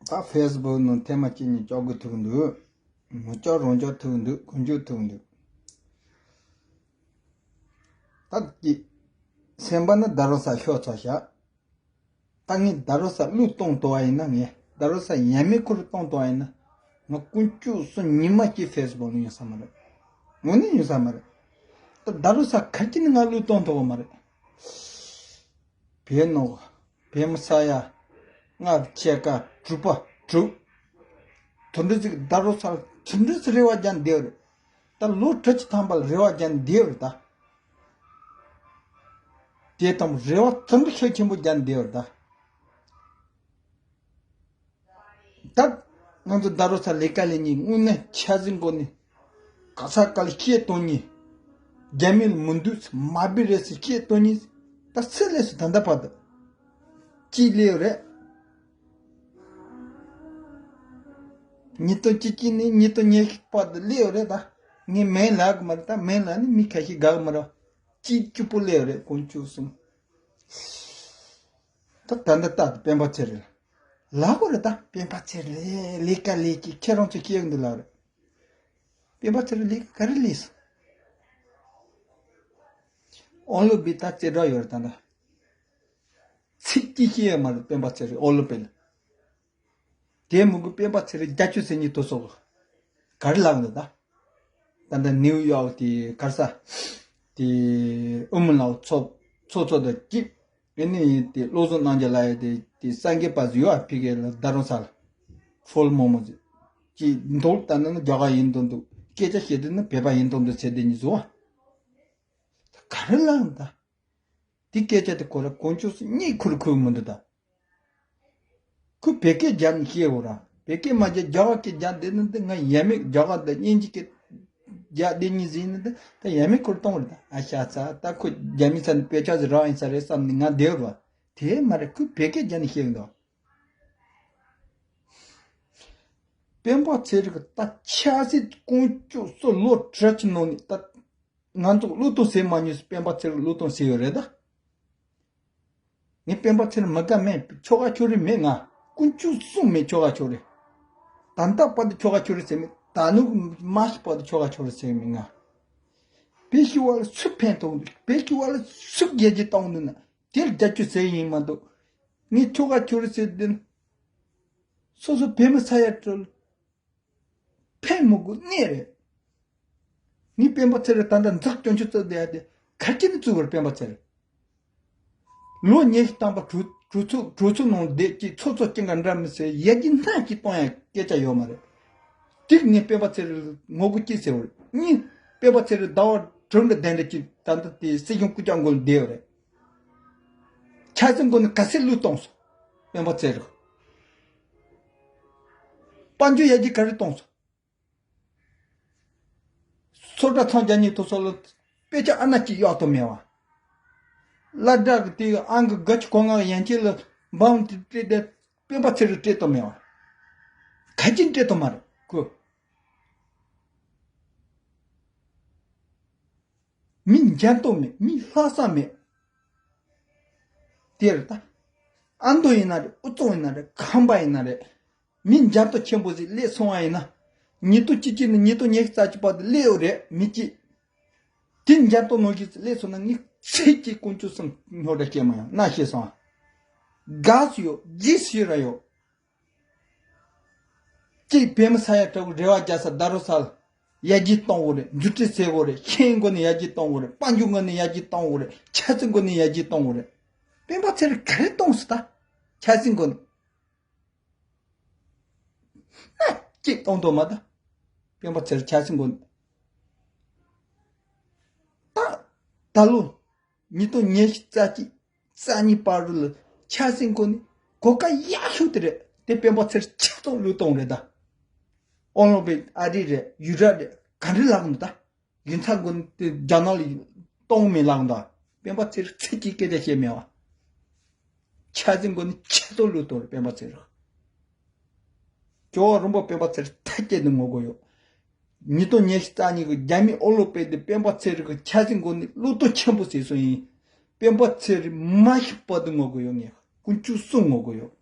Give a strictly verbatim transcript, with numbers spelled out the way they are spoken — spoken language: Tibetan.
ད་ཕེ་སི་བུག་ནང་ཐེངས་མ་གཅིག་གཉིས་ལྕོག་གི་ཐུག་འདུག་མི་ལྕོག་རང་ལྕོག་ཐུག་འདུག་དཀོན་མཆོག་ཐུག་འདུག་ད་ཀྱི་སེམས་པ་ནི་ད་རུང་ས་ཤོར་ཚར་ཤག་ད་ངས་ད་རུང་ས་གླུ་གཏོང་ཐུབ་པ་ཡིན་ན། ངས་ད་རུང་ས་ཡ་མེད་ཁུར་གཏོང་ཐུབ་པ་ཡིན་ན། ང་དཀོན་མཆོག་གསུམ་ཉི་མ་གཅིག་ཕེ་སི་བུག་ལ་ཡོང་ས་མ་རེད། དངོས་གནས་ཡོང་ས་མ་རེད། ད་ད་རུང་ས་ག་གི་ནས་ང་གླུ་གཏོང་ཐུབ་པ་མ་རེད། བེ་ནོ། བེ་མོ་ས་ཡ། ལྔ་ཕྱེད་ཀ་དྲུག་པ་དྲུག་དེ་འདྲ་ཅིག་ད་རུང་ས་དེ་འདྲ་ཅིག་རེ་བ་རྒྱག་བསྡད་རེད། ད་ལོ་དྲུག་ཅུ་ཐམ་པ་ལ་རེ་བ་རྒྱག་བསྡད་རེད་ད། དེ་དང་རེ་བ་དེ་འདྲ་ཤུགས་ཆེན་པོ་རྒྱག་བསྡད་རེད་ད། ད་ང་ཚོ་ད་རུང་ས་ལས་ཀ་ལས་ནི་དངོས་གནས་ཆ་ཚང་སྒོ་ནས་ག་ས་ག་ལ་སྐད་གཏོང་ནི། རྒྱ་མི་ལ་མི་འདུག་མ་བི་རེད་ཟེར་སྐད་གཏོང་ནི། ད་སུ་ལས་སུ་ད་ལྟ་བར་དུ་ཅི་ལས་རེད། ཉིས་སྟོང་བཅུ་གཅིག་ནས་ཉིས་སྟོང་ཉི་ཤུ་བར་དུ་སླེབས་ཡོད་རེད་ད། ངས་མིང་ལབ་གི་མ་རེད་ད། མིང་ལབ་ནས་མི་ཁ་ཤས་དགའ་གི་མ་རེད། གཅིག་གཅིག་པོ་སླེབས་ཡོད་རེད། དཀོན་མཆོག་གསུམ། ད་ད་འདི་ལྟ་སྤེན་པ་ཚེ་རིང་ལབ་དགོས་རེད་ད། སྤེན་པ་ཚེ་རིང་ལས་ཀ་ལས་ཀྱི་ཁྱེད་རང་ཚོ་སྐྱེ་གི་འདུག་ལབ་རེད། སྤེན་པ་ཚེ་རིང་ལས་ཀ་ག་རེ་ལས་སོང་། ཨོ་ལོ་བི་ད་རྩེ་གྲ་ཡོད་རེད་ད་འདྲ། ཚིག་གཅིག་བཤད་ཡོད་མ་རེད་སྤེན་པ་ཚེ་རིང་ཨོ་ལོ་བི་ལ། དེ་མུ་གུ་སྤེན་པ་ཚེ་རིང་རྒྱ་ཆུ་ཟེར་ཉིད་དུ་སོགས་ག་རེ་ལབ་འདུག་ད། ད་ལྟ་ནིའུ་ཡོག་དེ་ག་རེ་ས། དེ་ཨུ་མི་ལའོ་ཚོགས་ཚོགས་གཙོ་དང་གཅིག་ཨེ་ནི་དེ་བློ་བཟང་རྣམ་རྒྱལ་ལགས་ཡ་དེ་དེ་སངས་རྒྱས་པ་ཟིག་ཡོད་ཨ་ཕི་གེ་ལ་ད་རུང་ས་ལ་ཕོལ་མོ་མོ་ཟིག་ཅིག་འདུག་ད་ནི་ནི་རྒྱ་གར་ཡིན་དོན་འདུག་སྐད་ཆ་བཤད་དུས་ནི་བོད་པ་ཡིན་དོན་འདུག་ཟེར་དེ་ཉིད་བཟོ་བ། ད་ག་རེ་ལབ་འདུག་ད། དེ་སྐད་ཆ་དེ་ཁོ་ར་དཀོན་མཆོག་གསུམ་གཉིད་ཁུར་ཁུར་མི་འདུག་ད། ཁོས་བོད་སྐད་རྒྱབ་ནས་བཤད་འོ་ར། བོད་སྐད་མ་རྒྱབ་རྒྱ་གར་སྐད་རྒྱབ་བསྡད་ནི་འདི་ང་ཡ་མེད་རྒྱ་གར་དང་དབྱིན་ཇི་སྐད་རྒྱབ་བསྡད་ནི་ཟིན་ནི་འདི་ད་ཡ་མེད་ཁུར་གཏོང་བ་རེད་ད། ཨ་ཤ་ཚ་ད་ཁོ་རྒྱ་མི་ཚ་ནི་དཔེ་ཆ་ཟིག་རག་ཡིན་ས་རེད་བསམ་ནས་ང་བསྡད་ར། དེ་མ་རེད་ཁོས་བོད་སྐད་རྒྱབ་ནས་བཤད་འདུག་སྤེན་པ་ཚེ་རིང་གི་ད་ཆབ་སྲིད་དཀོན་མཆོག་གསུམ་ལོ་དྲུག་ཅུ་ནང་ནས་ད། ང་ཚོ་བློས་གཏོང་བྱེད་མ་མྱོང་ཟེར་སྤེན་པ་ཚེ་རིང་བློས་གཏོང་བྱས་ཡོད་རེད་ད། ངས་སྤེན་པ་ཚེ་རིང་མི་དགའ་མེད། ཁྱོ་ག་ཁྱོ་རེ་མེད། ང་དཀོན་མཆོག་གསུམ་མེད་ཁྱོ་ག་ཁྱོ་རེ། ད་ལྟ་བར་དུ་ཁྱོ་ག་ཁྱོ་རེ་ཟེར་མེད། ད་ནུ་མ་ཤི་བར་དུ་ཁྱོ་ག་ཁྱོ་རེ་ཟེར་མེད་ང་། བོད་ཀྱི་བར་ལ་སུ་ཕན་ཐོགས་འདུག་བོད་ཀྱི་བར་ལ་སུ་རྒྱལ་རྒྱལ་གཏོང་འདུག་ན་དེར་རྒྱ་ཁྱོད་ཟེར་ཡིན་མ་གཏོགས། ངས་ཁྱོ་ག་ཁྱོ་རེ་ཟེར་དེ་ན། སོ་སོ་བོད་མི་ས་ཡ་དྲུག་ལ་ཕན་མི་དགོས་གནས་རེད། ངས་སྤེན་པ་ཚེ་རིང་ད་ལྟ་འཛག་སྐྱོན་ཆུ་བཙུགས་བསྡད་ཡ་དེ་ག་ཅི་ནས་བཙུགས་པར་སྤེན་པ་ཚེ་རིང་། ལོ་ཉི་ཤུ་ཐམ་པ་གྲོས་གྲོས་ཚོགས་གྲོས་ཚོགས་ནང་བསྡད་ཀྱི་ཚོགས་གཙོ་སྐྱིད་འགའ་འདྲ་མི་ཟེར་ཡ་གྱི་སྣང་གཅིག་གཏོང་ཡ་སྐད་ཆ་ཡོད་མ་རེད། དེར་ངས་སྤེན་པ་ཚེ་རིང་ངོ་རྒོལ་ཅི་ཟེར་བ་རེད། གཉིས། སྤེན་པ་ཚེ་རིང་ཟླ་བ་དྲུག་འདྲ་གདན་འདྲ་ཅིག་ད་ལྟ་དེ་སྲིད་སྐྱོང་སྐུ་ཕྱྭ་མགོན་བསྡད་ཡོད་རེད། ཆབ་སྲིད་སྒོ་ནས་ག་ཚད་བློས་གཏོང་སོང་། སྤེན་པ་ཚེ་རིང་། དཔལ་འབྱོར་ཡར་རྒྱས་ག་རེ་གཏོང་སོང་། སོ་ཊ་ཚང་རྒྱ་ཉིད་ཐོ་སོ་ལ་དཔེ་ཆ་ཨ་ན་གཅིག་གཡར་ཐུབ་མེད་བ། སློབ་གྲྭ་གི་དེ་ཨང་གི་དགུ་བཅུ་གོ་ལྔ་ཡན་ཆད་ལ་འབངས་དེ་སྤྲད་དེ་སྤེན་པ་ཚེ་རིང་སྤྲད་ཐུབ་མེད་བ། ག་ཅི་སྤྲད་ཐུབ་མ་རེད་ཁོ། མི་འཇམ་ཏོག་མེད། མི་ལྷག་བསམ་མེད། དེར་ད། ཨ་མདོ་ཡིན་ན་རེད། ཨུ་ཚོགས་ཡིན་ན་རེད། ཁམས་པ་ཡིན་ན་རེད། མི་འཇམ་ཏོག་ཆེན་པོ་ཞིག་སླེབས་སོང་བ་ཡིན་ན། ཉིས་སྟོང་བཅུ་གཅིག་ནས་ཉིས་སྟོང་ཉི་ཤུ་རྩ་གཅིག་བར་དུ་སླེབས་ཡོད་རེད་མི་གཅིག་དེ་འཇམ་ཏོག་ནང་བཞིན་སླེབས་སོང་ན་ངས་ཚིག་གཅིག་དཀོན་མཆོག་གསུམ་སྨྱོ་སྒྲ་སྐྱེ་མ་ཡོང་ན་ཤེས་སོང་། དགའ་སུ་ཡོད་རྗེས་སུ་ར་ཡོད། གཅིག་བོད་མི་ས་ཡ་དྲུག་རེ་བ་རྒྱག་ས་ད་རུང་ས་ལ་ཡར་རྒྱས་གཏོང་དགོས་རེད། མཇུག་སྒྲིལ་བྱེད་དགོས་རེད། ཤེས་ཡོན་སྒོ་ནས་ཡར་རྒྱས་གཏོང་དགོས་རེད། དཔལ་འབྱོར་སྒོ་ནས་ཡར་རྒྱས་གཏོང་དགོས་རེད། ཆབ་སྲིད་སྒོ་ནས་ཡར་རྒྱས་གཏོང་དགོས་རེད། སྤེན་པ་ཚེ་རིང་ག་རེ་གཏོང་སྲིད་ད། ཆབ་སྲིད་སྒོ་ནས་ན་གཅིག་གཏོང་ཐུབ་མ་ད། སྤེན་པ་ཚེ་རིང་ཆབ་སྲིད་སྒོ་ནས་ད། ད་ལོ་ཉིས་སྟོང་ཉི་ཤུ་རྩ་གཅིག་རྩ་གཉིས་བར་དུ་ལ་ཆབ་སྲིད་སྒོ་ནས་གོ་སྐབས་ཡག་ཤོས་དེ་རེད། དེ་སྤེན་པ་ཚེ་རིང་ཆེད་གཏོང་བློས་གཏོང་རེད་ད། ཨོ་ལོ་པེ་ཨ་རི་རེད། ཡུ་རོབ་རེད། ག་འདྲ་ལབ་ནི་ད། རྒྱུ་མཚན་སྒོ་ནས་དེ་རྒྱ་ནག་ལ་གཏོང་མེད་ལབ་ནི་ད། སྤེན་པ་ཚེ་རིང་ཚིག་གཅིག་སྐད་ཆ་བཤད་མེད་བ། ཆབ་སྲིད་སྒོ་ནས་ཆེད་གཏོང་བློས་གཏོང་རེད་སྤེན་པ་ཚེ་རིང་། ཇོ་བོ་རིན་པོ་སྤེན་པ་ཚེ་རིང་ཐག་བཅད་ནས་ངོ་རྒོལ་ཡོད། ཉིས་སྟོང་ཉི་ཤུ་རྩ་གཉིས་ཀྱི་རྒྱ་མི་ཨོ་ལོ་པེ་དེ་སྤེན་པ་ཚེ་རིང་གི་ཆབ་སྲིད་སྒོ་ནས་བློས་གཏོང་ཆེན་པོ་བྱས་སོང་ཡིན། སྤེན་པ་ཚེ་རིང་མ་ཤི་བར་དུ་ངོ་རྒོལ་ཡོད། ངས་དཀོན་མཆོག་གསུམ་ངོ་རྒོལ་ཡོད།